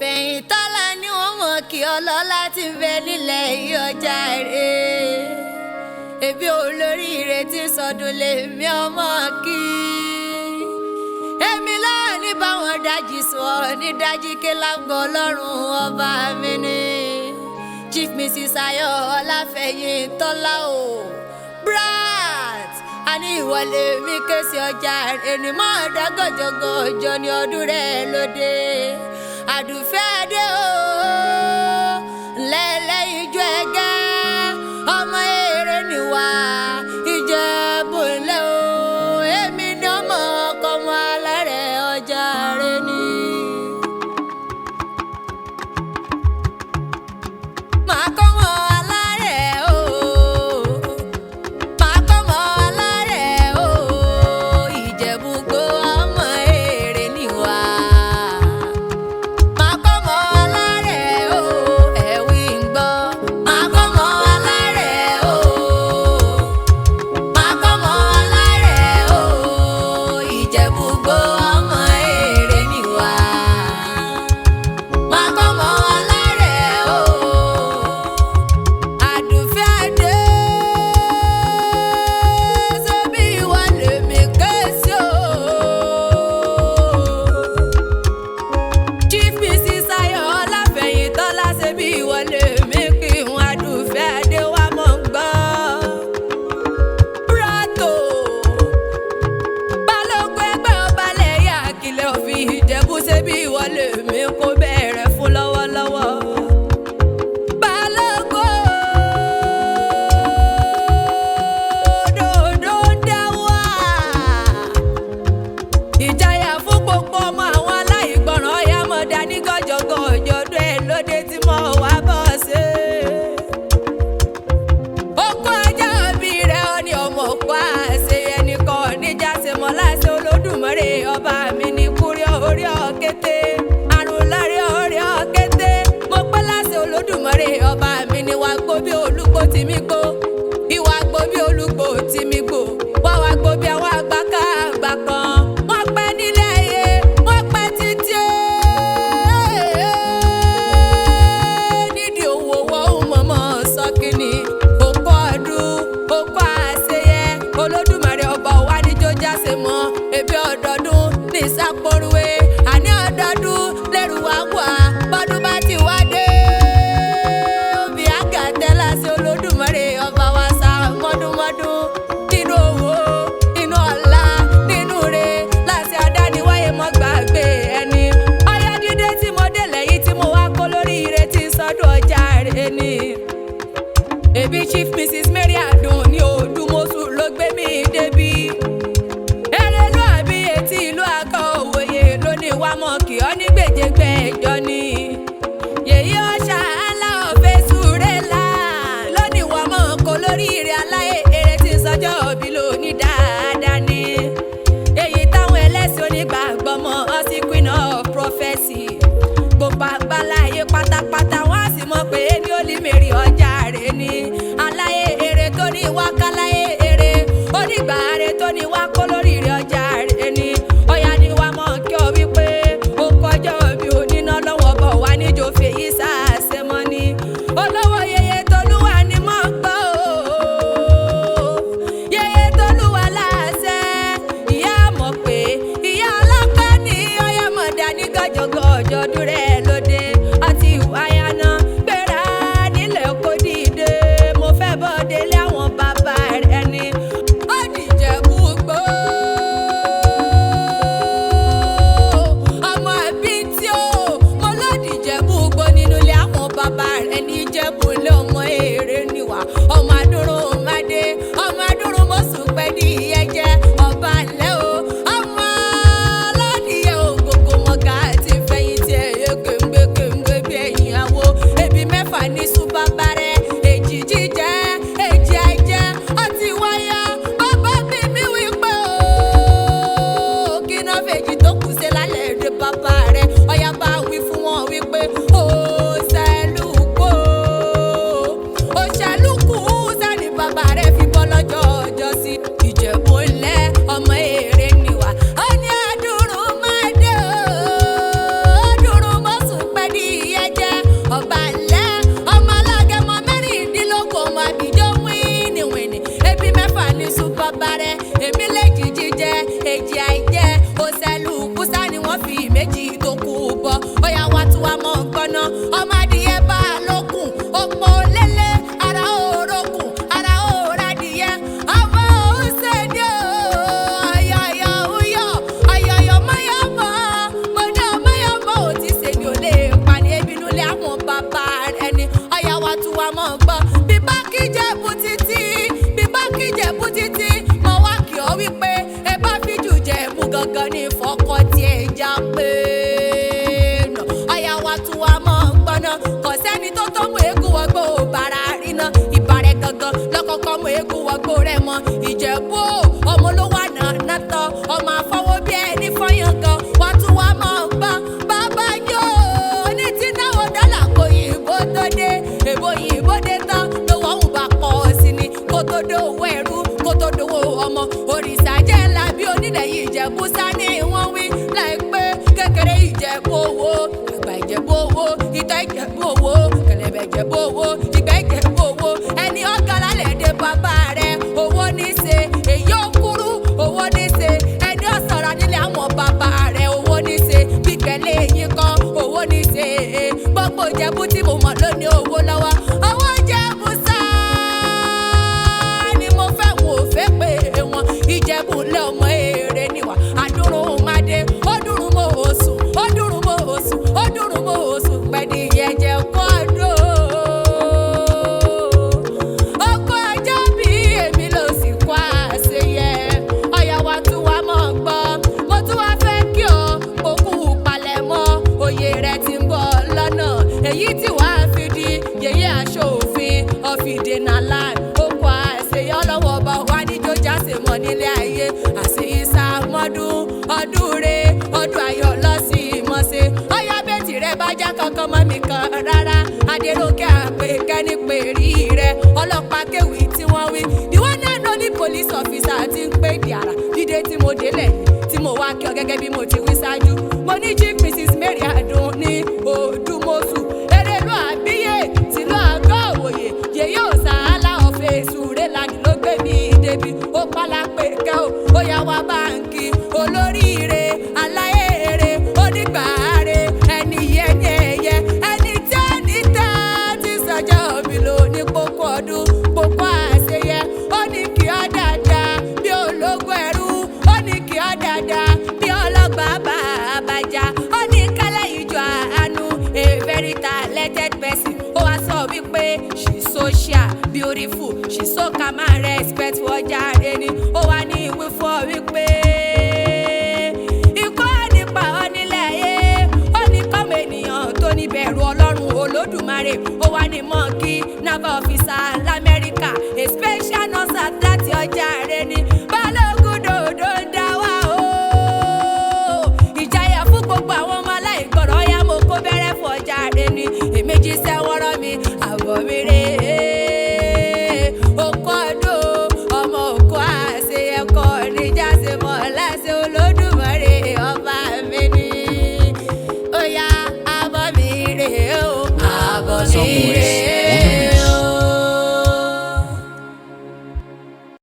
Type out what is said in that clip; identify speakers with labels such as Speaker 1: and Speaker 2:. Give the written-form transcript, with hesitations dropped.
Speaker 1: Fẹ̀yìntọ́lá ni wọ́n mọ̀ kí ọlọ́lá ti ń bẹ nílẹ̀ yìí ọjà rẹ̀. Ebi olóríire ti sọdún lèmi ọmọ kí. Èmi láà ní báwọn dájí sọ ní dájí ké lágbo ọlọ́run ọba mi ni. Chief Mrs. Ayọ̀ Ọláfẹ̀yìntọ́lá o. Brat! A ní ìwọlé mi ké sí ọjà ẹni mọ́ ọ̀dà gọ̀jọ̀gọ̀jọ̀ ní ọdún rẹ̀ lóde. Àdùfẹ́ dé o, lẹ́lẹ́ ijó ẹgẹ́, ọmọ eré nìwà, Ìjẹ̀bú ńlẹ̀ o, èmi ni ọmọ ọkọ ọmọ alárẹ̀ ọjà rẹ ni. Màá kọ́ wọn alárẹ̀ o, màá kọ́ wọn alárẹ̀ o, Ìjẹ̀bú gbó ọmọ eré nìwà. Màá kọ́ mọ́ alárẹ̀ o, ẹ̀wí ń gbọ́. Màá kọ́ mọ́ alárẹ̀ o. Màá kọ́ mọ́ alárẹ̀ o, Ìjẹ̀bú gbó ọmọ èrè nìwà. Màá kọ́ mọ́ alárẹ̀ o. Àdùfẹ́ adé, ṣé bí ìwọ lèmi ké sí o? Chief Mrs. Ayọ̀ Ọláfẹ̀yìntọ́lá ṣe bí ìwọlé mi kí n Àdùfẹ́ Adé wá mọ̀ ń gbọ́. Brato Balógun ẹgbẹ́ ọbalẹ̀ yà kìlẹ̀ òfin Ìjẹ̀bú ṣe bí ìwọlé mi kó bẹ̀rẹ̀ fún lọ́wọ́lọ́wọ́. Balógun òdòdó ń dá wà ìjayà fún gbogbo ọmọ àwọn aláìgbọràn ọyá mọ̀dá ní gọ́jọ́gọ́jọ́ ọdún ẹ̀ lóde tí mo wá bọ̀ ṣe. Okó ajá òbí rẹ̀ ọ ní ọmọ òkú àṣẹ ẹnì kan níjà ṣe mọ́ láṣẹ Olódùmarè ọba mi ní kúrí orí ọ̀kété àrùn lárí orí ọ̀kété mo pẹ́ láṣẹ Olódùmarè ọba mi ní wàá gbó bí olúgbó tí mi gbó ìwà gbó bí olúgbó tí mi gbó wá wá gbó bí àwọn àgbà ká àgbà kan wọ́n pẹ́ nílé ayé wọ́n pẹ́ títí nídìí owó wọ́n ò mọ̀mọ́ sọ kínní òkú ọdún òkú àṣeyẹ Olódùmarè ọba wa níjó jáse mọ́ ebi ọdọọdún ní sápóruwé àní ọdọọdún lẹ́rù wá wà bọ́dún bá ti wá dé obì àgàtẹ́ láṣẹ Olódùmarè ọba wa sá mọ́dúnmọ́dún nínú owó nínú ọlá nínú re láṣẹ adániwáyé mọ́ gbàgbé ẹni ọyá dídé tí mo dé lẹ́yìn tí mo wá kó lórí ire tí sọ́dún ọjà rẹ ni ebi Chief Mrs. Mary Adùn ní Òdùmọ̀ṣù ló gbé mi débi erelu àbí etí ìlú akọ òwòye lóní wà mọ̀ kí ọ ní gbèjégbè ẹjọ́ ni yèyí ọ̀ṣà aláwọ̀ fẹ́sùrẹ́ là lónìí wà mọ̀ kó lórí ire aláyé eré tí ń sọjọ́ òbí lóní dáadáa ni èyí táwọn ẹlẹ́sìn onígbàgbọ́ mọ̀ ọ́ sí queen of prophecy gbogbo àgbáláyé pátápátá wọ́n á sì mọ̀ pé ní olímèrè ọjà rẹ̀ ni aláyé eré tó ní wá káláyé eré onígbà rẹ̀ tó ní wá kó lórí ire ọjà rẹ̀ ni ọ̀yà ni wàá mọ̀ kí ọ wípé ó kọjọ́ bí oníná lọ́wọ́ bọ̀ wá níjó fèyí sáàsẹ̀ mọ́ ni olówó yeye tolúwa ni mọ̀ ń gbọ́ o yeye tolúwa láàṣẹ ìyá mọ̀ pé ìyá ọlọ́pẹ́ ní ọyá mọ̀dá ní gọ́jọ́gọ́jọ́ dúrẹ́ lóde àti ìwáyáná gbéra nílẹ̀ kó dìde mo fẹ́ bọ́ délé àwọn bàbá rẹ̀ ni ó dìjẹ̀bú gbó ọmọ ẹbí tí ó mo lódìjẹ̀bú gbó nínú ilé àwọn bàbá rẹ̀ ní Ìjẹ̀bú ilé ọmọ èrè níwà ọmọ adúrún mádé ọmọ adúrún mọ́sùn pẹ́ ní ìyẹ́jẹ́ ọba ńlẹ́ o ọmọ aládìyẹ ògògò mọ̀gá àti fẹ̀yìntì ẹ̀yẹ kéńgbé kéńgbé bí ẹ̀yìn àwo ebi mẹ́fà ní súpápá rẹ̀ èjì jíjẹ èjì àìjẹ ọtí wáyà bàbá mi mi wí pé o kí náà fèjì tó kù sí lálẹ́ èdè bàbá rẹ̀ ọ̀yà bá wí fún wọn wípé ó ṣẹlùkù ó ṣẹlùkù sani bàbá rẹ̀ fi bọ́ lọ́jọ́ ọjọ́ sí Ìjẹ̀bú ńlẹ̀ ọmọ èrè níwà ó ní àdúrú máa dé o. fọkọ tiẹ̀ já pé nà. Ọ̀yà wa tún wa mọ̀ gbọ́ná, kò sẹ́ni tó tó mú eégún wọgbó bàrà ríná. Ìbàrẹ̀ gangan lọ́kọ̀ọ́kọ́ mú eégún wọgbó rẹ̀ mọ́. Ìjẹ̀bú o, ọmọ ló wà náà tán, ọmọ àfọwọ́ bí ẹni fọyán gan. Wà tún wa mọ̀ gbọ́, bàbá yóò ní tí náwó dọ́là kò yìnbó tó dé. Èbó yìnbó dé tán, lówó òun bá pọ̀ sí ni. Kó tó dówó ẹrú, kó tó dówó ọmọ. Òrìṣà jẹ́ ńlá bí onílẹ̀ yìí Ìjẹ̀bú sá ní wọ́n wí. Láìpẹ́ kékeré Ìjẹ̀bú owó, àgbà Ìjẹ̀bú owó, ìtọ́ Ìjẹ̀bú owó, kẹ̀lẹ̀bẹ̀ Ìjẹ̀bú owó, ìgbẹ́ Ìjẹ̀bú owó. Ẹni ọ̀gá lálẹ́ dé bàbá rẹ̀, owó ní ṣe, èyí ò kúrú, owó ní ṣe. Ẹni ọ̀sọ̀ra nílé àwọn bàbá rẹ̀, owó ní ṣe. Gbígbẹ́lé yín kan, owó ní ṣe. Gbogbo Ìjẹ̀bú tí mo mọ̀ ló ní owó lọ́wọ́. Owó Ìjẹ̀bú sáá ni mo fẹ́ wò fẹ́ pé wọn. Ìjẹ̀bú lé ọmọ èrè níwà. Àdúrún máa dé, ó dùrún mọ́ oṣù, ó dùrún mọ́ oṣù, ó dùrún mọ́ oṣù. Pẹ̀lú ìyẹ̀jẹ̀ kọ́ ọdún. Ọkọ̀ ajá bí èmi ló sì kọ́ àṣeyẹ. Ọ̀yà wa tún wá mọ̀ gbọ́. Mo tún wá fẹ́ kí o kókú palẹ̀mọ́. Oyè rẹ̀ ti ń bọ̀ lọ́nà. Èyí tí wàá fi di yèyé aṣòfin ọ̀fìdènà láì. Ó kọ́ àṣeyẹ ọlọ́wọ́ ọba wa níjó jáse mọ́ nílé ayé. Àṣeyíṣà mọ́dún ọdún re ọdún ayọ̀ lọ sí ìmọ̀ṣe. Ọ̀yá bẹ́ẹ̀tì rẹ bá já kankan mọ́ mi kan rárá. Adéròkè àpèkẹ́ ní pèrí rẹ̀. Ọlọ́pàá kéwì tí wọ́n wí. The one and only police officer ti ń pè di àrà. Dídé tí mo délẹ̀ yìí tí mo wá kí ọ gẹ́gẹ́ bí mo ti wí ṣáájú. Mo ní Chief Mrs Mary Adùn ní Odùmọ̀ṣù. Erelu àbíyè tìlú àgọ́ òwòye. Yèyé òsàálà ọ̀fẹ́ èsúré lánìí ló gbé mi débi. Ó pálá pé kẹ́ o, ó yá wá báǹkì. Olóríire, aláyèrè, onígbàárẹ̀, ẹni yẹ ní ẹyẹ. Ẹni tí ó ní tá ti sọjọ́ òbí lò ní kókó ọdún, kókó àṣeyẹ. Ó ní kí ọ dáadáa bí ológun ẹrú. Ó ní kí ọ dáadáa bí ọlọ́gbàá bàbàjá. Ó ní kálẹ̀ ìjọ àánú, a very talented person. Ó wá sọ wípé she social, beautiful, she so calm and respectful ọjà rẹ ni. Ó wá ní ìwé fún ọ wípé ikọ́ nípa ọ nílẹ̀ ayé. Ó ní kọ́mọ ènìyàn tó ní bẹ̀rù Ọlọ́run Olódùmarè. Ó wá ní mọ́ kí naval officer